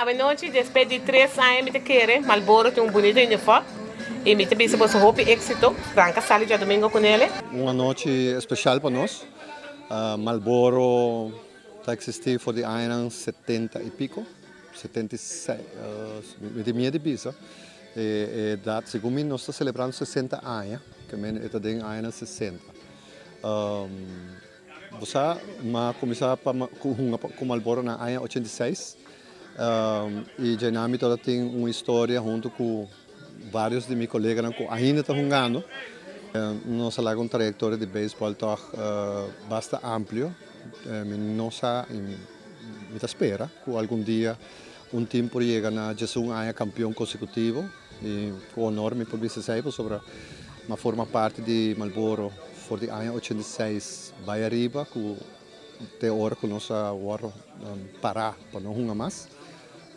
Awenochi despues di tres aña mi ta kere Marlboro tin un bunita uniform y mi ta bisa boso hopi exito. Ranca sali djadomingo cu nele. Un anochi especial pa nos. Marlboro ta existi for di añanan 70 y pico, 76, mi tin miedo di bisa e edad, segun mi nos ta celebrando 60 aña, ke men e ta den añanan 60. Bo sa, m'a kuminsá pa hunga ku Marlboro na aña 86 i djaina mi tabata tin un historia huntu ku vários di mi koleganan ku ainda ta hungando. Nos a laga un trayektoria di beisbòl tòg basta amplio. Mi no sa i mi ta spera ku algun dia un tim por yega na 11 aña kampion konsekutivo i ku honor mi por bisa esei pasobra mi a forma parti di Marlboro for di aña 86 bai ariba ku te ora ku nos a wòrdu pará pa no hunga mas.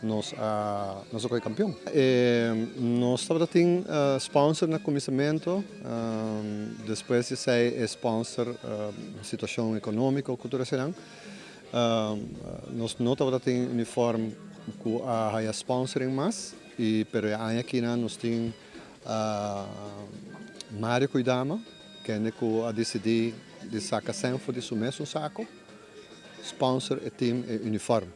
Nos a nos a kohe kampion. Nos tabata tin sponsor na kuminsamentu, despues di esei e sponsor situashon ekonómiko ku tur eseinan nos no tabata tin uniform ku a haya sponsoring mas i pero e aña akinan nos tin Mario Kuidama kende ku a disidí di saka sèn for di su mesun sako sponsor e tim e uniform.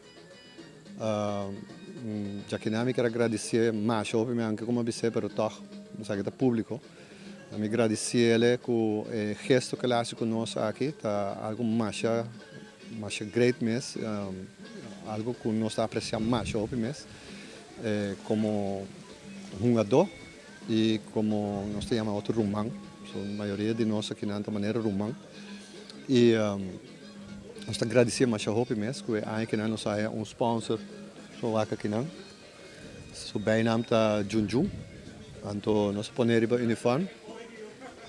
Djakinan mi kier a gradisié masha hopi, mi anke komo a bis'é pero tòg esaki ta públiko. Mi gradisiéle ku e gesto ku el a hasi ku nos aki ta algu masha masha great mes, algu ku nos ta apresiá masha hopi mes komo hungadó i komo nos ta yama otro ruman, so mayoria di nos akinan ta manera ruman i. Nos ta gradisié masha hopi mes ku e aña kinan nos haya un sponsor so wak akinan. Su bijnaam ta Jun Jun. Anto nos a pone riba uniform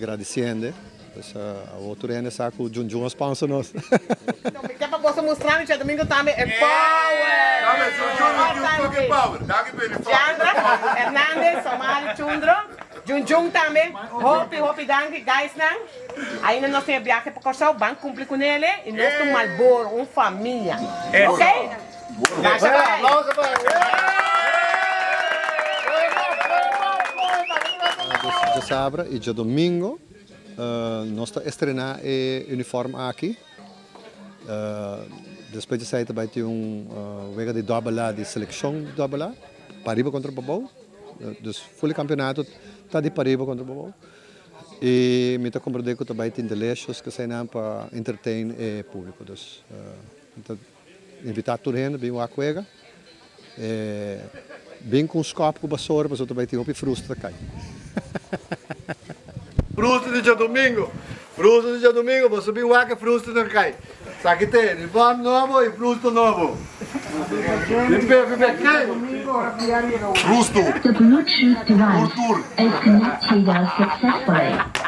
gradisiende. Pues awor tur hende sa ku Jun Jun a sponsor nos. Mi ke pa boso mustra mi djadomingo tambe e power. Jandra Hernandez, Omari Chundro, Jun Jun tambe. Hopi hopi danki guysnan. Ainda nos tin e biahe pa Kòrsou, ban kumpli ku nele i nos ta un Marlboro, un famia. Ok? Masha bai! Dus djasabra i djadomingo nos ta estrená e uniform aki. Despues di esei ta bai tin un wega di dòbel A di selekshon di dòbel A, pariba kontra pabou. Dus ful e kampionato ta di pariba kontra pabou. I mi ta komprendé ku ta bai tin delicious koseinan pa entertain e públiko. Dus mi ta invitá tur hende bin wak wega. Bin ku un skòp ku basora pasobra ta bai tin hopi frustra ta kai. Frustra di djadumingu, frustra di djadumingu, boso bin wak e frustranan kai. Esaki ta e uniform nobo i frusto nobo. Bin bebe be kei. Frusto. The Bluetooth Tur device tur. is connected successfully.